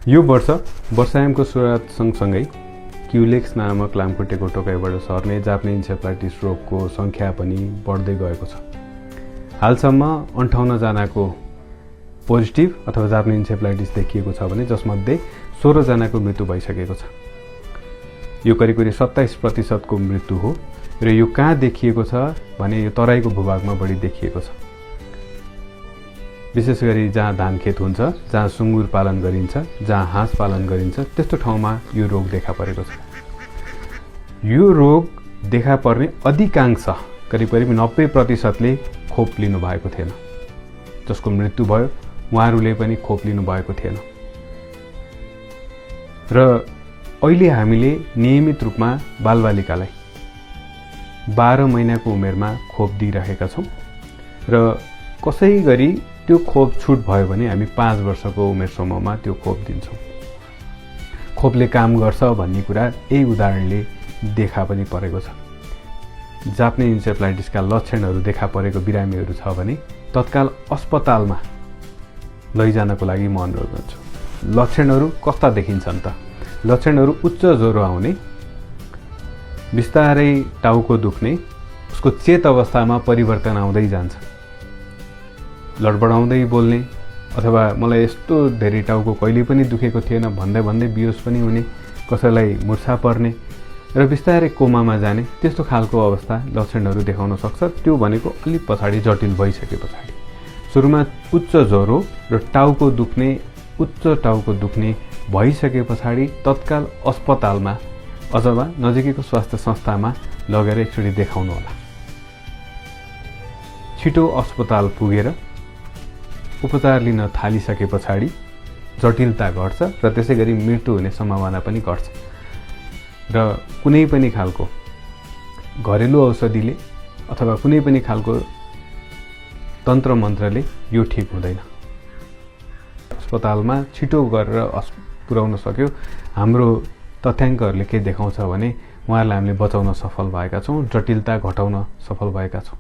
यो वर्ष वर्षायामको सुरुवात सँगसँगै क्युलेक्स नामक लामखुट्टेको टोकाइबाट सर्ने जापानी इन्सेफ्लाइटिस रोगको सङ्ख्या पनि बढ्दै गएको छ। हालसम्म 58 जनाको पोजिटिभ अथवा जापानी इन्सेफ्लाइटिस देखिएको छ भने जसमध्ये 16 जनाको मृत्यु भइसकेको छ। यो करिब 27% को मृत्यु हो र यो कहाँ देखिएको छ भने यो तराईको भूभागमा बढी देखिएको छ। विशेष गरी जहाँ धान खेत हुन्छ, जहाँ सुँगुर पालन गरिन्छ, जहाँ हाँस पालन गरिन्छ त्यस्तो ठाउँमा यो रोग देखा परेको छ। यो रोग देखा पर्ने अधिकांश करिब 90%ले खोप लिनु भएको थिएन। जसको मृत्यु भयो उहाँहरूले पनि खोप लिनु भएको थिएन। र अहिले हामीले नियमित रूपमा बालबालिकालाई 12 महिनाको उमेरमा खोप दिइरहेका छौँ र कसै गरी त्यो खोप छुट भयो भने हामी 5 वर्षको उमेर समूहमा त्यो खोप दिन्छौँ। खोपले काम गर्छ भन्ने कुरा यही उदाहरणले देखा पनि परेको छ। जापानी इन्सेफ्लाइटिसका लक्षणहरू देखा परेको बिरामीहरू छ भने तत्काल अस्पतालमा लैजानको लागि म अनुरोध गर्छु। लक्षणहरू कस्ता देखिन्छन् त? लक्षणहरू उच्च ज्वरो आउने, बिस्तारै टाउको दुख्ने, उसको चेत अवस्थामा परिवर्तन आउँदै जान्छ, लडबडाउँदै बोल्ने अथवा मलाई यस्तो धेरै टाउको कहिले पनि दुखेको थिएन भन्दै भन्दै बिहोस पनि हुने, कसैलाई मुर्छा पर्ने र बिस्तारै कोमामा जाने, त्यस्तो खालको अवस्था लक्षणहरू देखाउन सक्छ। त्यो भनेको अलि पछाडि जटिल भइसके पछाडि। सुरुमा उच्च ज्वरो र उच्च टाउको दुख्ने भइसके पछाडि तत्काल अस्पतालमा अथवा नजिकैको स्वास्थ्य संस्थामा लगेर एकचोटि देखाउनु होला। छिटो अस्पताल पुगेर उपचार लिन थालिसके पछाडि जटिलता घट्छ र त्यसै गरी मृत्यु हुने सम्भावना पनि घट्छ। र कुनै पनि खालको घरेलु औषधिले अथवा कुनै पनि खालको तन्त्र मन्त्रले यो ठिक हुँदैन। अस्पतालमा छिटो गरेर पुर्याउन सक्यो हाम्रो तथ्याङ्कहरूले के देखाउँछ भने उहाँहरूलाई हामीले बचाउन सफल भएका छौँ, जटिलता घटाउन सफल भएका छौँ।